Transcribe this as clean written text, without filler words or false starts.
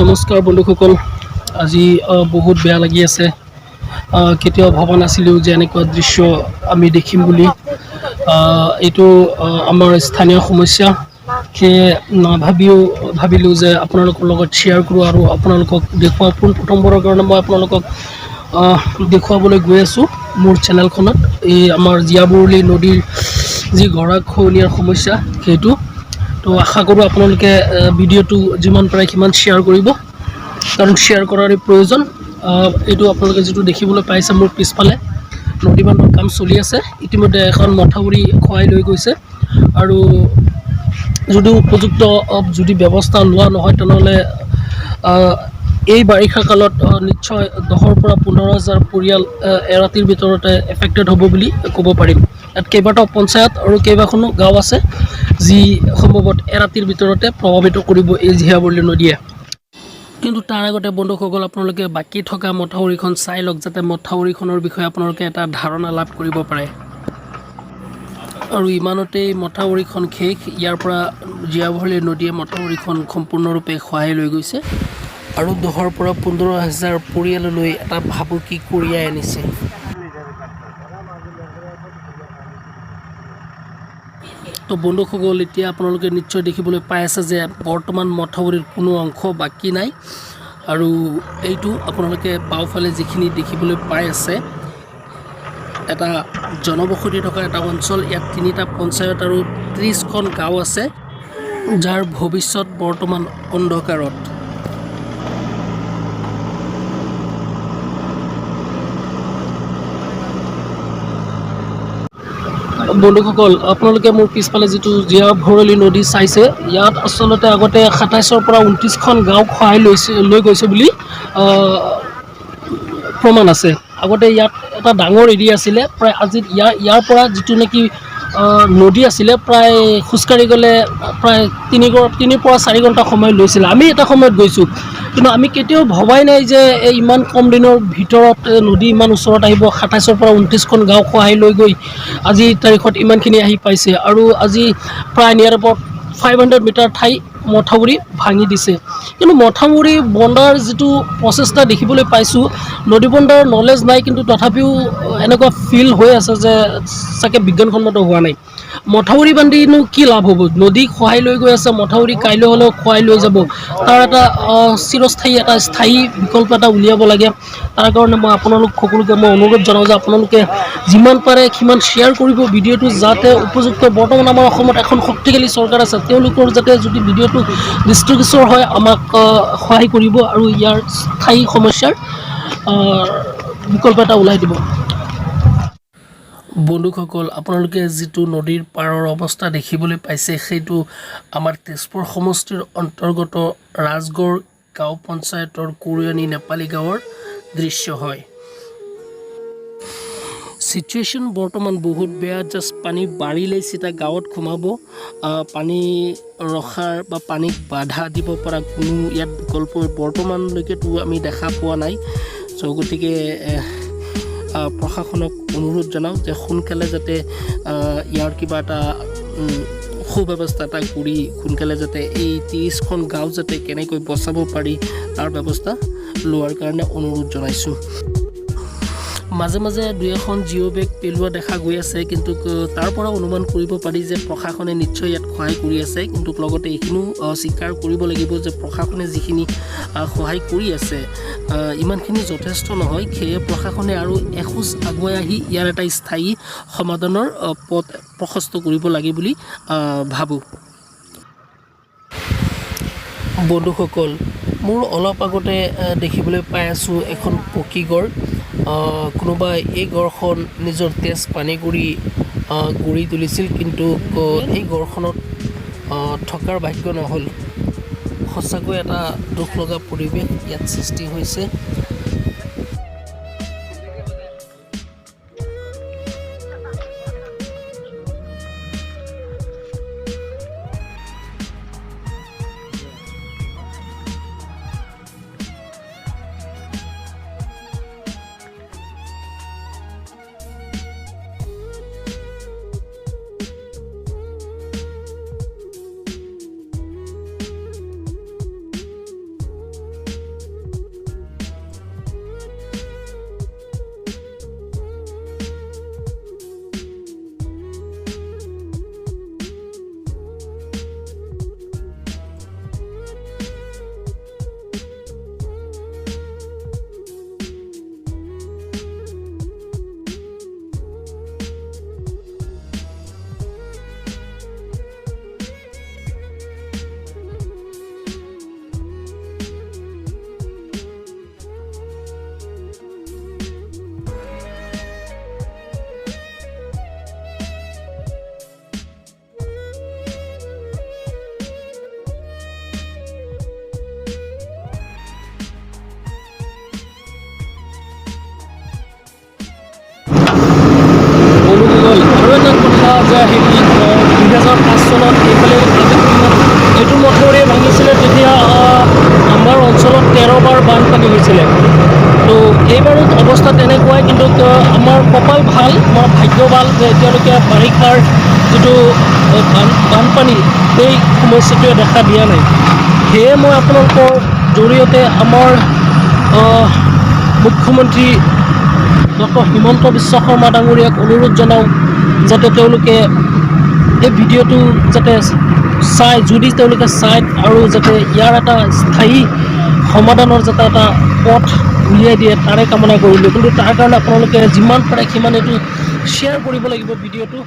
নমস্কাৰ বন্ধুসকল, আজি বহুত বেয়া লাগি আছে। কেতিয়াও ভবা নাছিলোঁ যে এনেকুৱা দৃশ্য আমি দেখিম বুলি। এইটো আমাৰ স্থানীয় সমস্যা, সেয়ে নাভাবিও ভাবিলোঁ যে আপোনালোকৰ লগত শ্বেয়াৰ কৰোঁ আৰু আপোনালোকক দেখুৱাওঁ। পোনপ্ৰথমবাৰৰ কাৰণে মই আপোনালোকক দেখুৱাবলৈ গৈ আছোঁ মোৰ চেনেলখনত এই আমাৰ জীয়াবৰলী নদীৰ যি গৰাখহনীয়াৰ সমস্যা সেইটো। তো আশা কৰোঁ আপোনালোকে ভিডিঅ'টো যিমান পাৰে সিমান শ্বেয়াৰ কৰিব, কাৰণ শ্বেয়াৰ কৰাৰ প্ৰয়োজন। এইটো আপোনালোকে যিটো দেখিবলৈ পাইছে মোৰ পিছফালে নদী বান্ধৰ কাম চলি আছে। ইতিমধ্যে এখন মথাউৰি খোৱাই লৈ গৈছে আৰু যদি উপযুক্ত যদি ব্যৱস্থা লোৱা নহয় তেনেহ'লে এই বাৰিষা কালত নিশ্চয় 10ৰ পৰা 15 হাজাৰ পৰিয়াল এৰাতিৰ ভিতৰতে এফেক্টেড হ'ব বুলি ক'ব পাৰিম। ইয়াত কেইবাটাও পঞ্চায়ত আৰু কেইবাখনো গাঁও আছে যি সম্ভৱত এৰাতিৰ ভিতৰতে প্ৰভাৱিত কৰিব এই জীয়াবৰলী নদীয়ে। কিন্তু তাৰ আগতে বন্ধুসকল, আপোনালোকে বাকী থকা মথাউৰিখন চাই লওক, যাতে মথাউৰিখনৰ বিষয়ে আপোনালোকে এটা ধাৰণা লাভ কৰিব পাৰে। আৰু ইমানতেই মথাউৰিখন শেষ। ইয়াৰ পৰা জীয়াভৰলী নদীয়ে মথাউৰিখন সম্পূৰ্ণৰূপে খহাই লৈ গৈছে আৰু 10ৰ পৰা 15 হাজাৰ পৰিয়াললৈ এটা ভাবুকি কঢ়িয়াই আনিছে। তো বন্ধুসকল, এতিয়া আপোনালোকে নিশ্চয় দেখিবলৈ পাই আছে যে বৰ্তমান মথাউৰিৰ কোনো অংশ বাকী নাই। আৰু এইটো আপোনালোকে বাওঁফালে যিখিনি দেখিবলৈ পাই আছে এটা জনবসতি থকা এটা অঞ্চল। ইয়াত 3টা পঞ্চায়ত আৰু 30খন গাঁও আছে, যাৰ ভৱিষ্যত বৰ্তমান অন্ধকাৰত। বন্ধুসকল, আপোনালোকে মোৰ পিছফালে যিটো জীয়া ভৰলী নদী চাইছে, ইয়াত আচলতে আগতে 27ৰ পৰা 29খন গাঁও খহাই লৈ গৈছে বুলি প্ৰমাণ আছে। আগতে ইয়াত এটা ডাঙৰ এৰিয়া আছিলে, প্ৰায় আজি ইয়াৰ পৰা যিটো নেকি নদী আছিলে, প্ৰায় খোজকাঢ়ি গ'লে প্ৰায় 3ৰ পৰা 4 ঘণ্টা সময় লৈছিলে। আমি এটা সময়ত গৈছোঁ, কিন্তু আমি কেতিয়াও ভবাই নাই যে এই ইমান কম দিনৰ ভিতৰত নদী ইমান ওচৰত আহিব। 27ৰ পৰা 29খন গাঁও খহাই লৈ গৈ আজিৰ তাৰিখত ইমানখিনি আহি পাইছে। আৰু আজি প্ৰায় নিয়াৰ এবাউট 500 মিটাৰ ঠাই মথাউৰি ভাঙি দিছে। কিন্তু মথাউৰি বন্ধাৰ যিটো প্ৰচেষ্টা দেখিবলৈ পাইছোঁ, নদী বন্ধাৰ নলেজ নাই, কিন্তু তথাপিও এনেকুৱা ফিল হৈ আছে যে চাগে বিজ্ঞানসন্মত হোৱা নাই। মথাউৰি বান্ধিনো কি লাভ হ'ব? নদী খহাই লৈ গৈ আছে, মথাউৰি কাইলৈ হ'লেও খহাই লৈ যাব। তাৰ এটা চিৰস্থায়ী এটা স্থায়ী বিকল্প এটা উলিয়াব লাগে। তাৰ কাৰণে মই আপোনালোক সকলোকে মই অনুৰোধ জনাওঁ যে আপোনালোকে যিমান পাৰে সিমান শ্বেয়াৰ কৰিব ভিডিঅ'টো, যাতে উপযুক্ত বৰ্তমান আমাৰ অসমত এখন শক্তিশালী চৰকাৰ আছে, তেওঁলোকৰ যাতে যদি ভিডিঅ'টো দৃষ্টিগোচৰ হয় আমাক সহায় কৰিব আৰু ইয়াৰ স্থায়ী সমস্যাৰ বিকল্প এটা ওলাই দিব। বন্ধুসকল, আপোনালোকে যিটো নদীৰ পাৰৰ অৱস্থা দেখিবলৈ পাইছে সেইটো আমাৰ তেজপুৰ সমষ্টিৰ অন্তৰ্গত ৰাজগড় গাঁও পঞ্চায়তৰ কুৰিয়নি নেপালী গাঁৱৰ দৃশ্য হয়। চিটুৱেশ্যন বৰ্তমান বহুত বেয়া। জাষ্ট পানী বাঢ়িলেই চিধা গাঁৱত সোমাব। পানী ৰখাৰ বা পানীক বাধা দিব পৰা কোনো ইয়াত বিকল্প বৰ্তমানলৈকেতো আমি দেখা পোৱা নাই। গতিকে প্ৰশাসনক অনুৰোধ জনাওঁ যে সোনকালে যাতে ইয়াৰ কিবা এটা সুব্যৱস্থা এটা কৰি সোনকালে যাতে এই 30খন গাঁও যাতে কেনেকৈ বচাব পাৰি তাৰ ব্যৱস্থা লোৱাৰ কাৰণে অনুৰোধ জনাইছোঁ। মাজে মাজে দুই এখন জিঅ' বেগ পেলোৱা দেখা গৈ আছে, কিন্তু তাৰ পৰা অনুমান কৰিব পাৰি যে প্ৰশাসনে নিশ্চয় ইয়াত সহায় কৰি আছে। কিন্তু লগতে এইখিনিও স্বীকাৰ কৰিব লাগিব যে প্ৰশাসনে যিখিনি সহায় কৰি আছে, ইমানখিনি যথেষ্ট নহয়। সেয়ে প্ৰশাসনে আৰু এখোজ আগুৱাই আহি ইয়াৰ এটা স্থায়ী সমাধানৰ পথ প্ৰশস্ত কৰিব লাগে বুলি ভাবোঁ। বন্ধুসকল, মোৰ অলপ আগতে দেখিবলৈ পাই আছোঁ এখন পকী গড়। কোনোবাই এই গড়খন নিজৰ তেজ পানী কৰি গঢ়ি তুলিছিল, কিন্তু এই গড়খনত থকাৰ ভাগ্য নহ'ল। সঁচাকৈ এটা দুখ লগা পৰিৱেশ ইয়াত সৃষ্টি হৈছে। যে হেৰি 2005 চনত এইফালে এইটো মথাউৰিয়ে ভাঙিছিলে, তেতিয়া আমাৰ অঞ্চলত 13 বাৰ বানপানী হৈছিলে। তো এইবাৰো অৱস্থা তেনেকুৱাই। কিন্তু আমাৰ কপাল ভাল, আমাৰ ভাগ্য ভাল যে এতিয়ালৈকে বাৰিষাৰ যিটো বানপানী, সেই সমস্যাটোৱে দেখা দিয়া নাই। সেয়ে মই আপোনালোকৰ জৰিয়তে আমাৰ মুখ্যমন্ত্ৰী ডক্টৰ হিমন্ত বিশ্ব শৰ্মা ডাঙৰীয়াক অনুৰোধ জনাওঁ যাতে তেওঁলোকে এই ভিডিঅ'টো যাতে চাই, যদি তেওঁলোকে চায় আৰু যাতে ইয়াৰ এটা স্থায়ী সমাধানৰ যাতে এটা পথ উলিয়াই দিয়ে, তাৰে কামনা কৰিলোঁ। কিন্তু তাৰ কাৰণে আপোনালোকে যিমান পাৰে সিমান এইটো শ্বেয়াৰ কৰিব লাগিব ভিডিঅ'টো।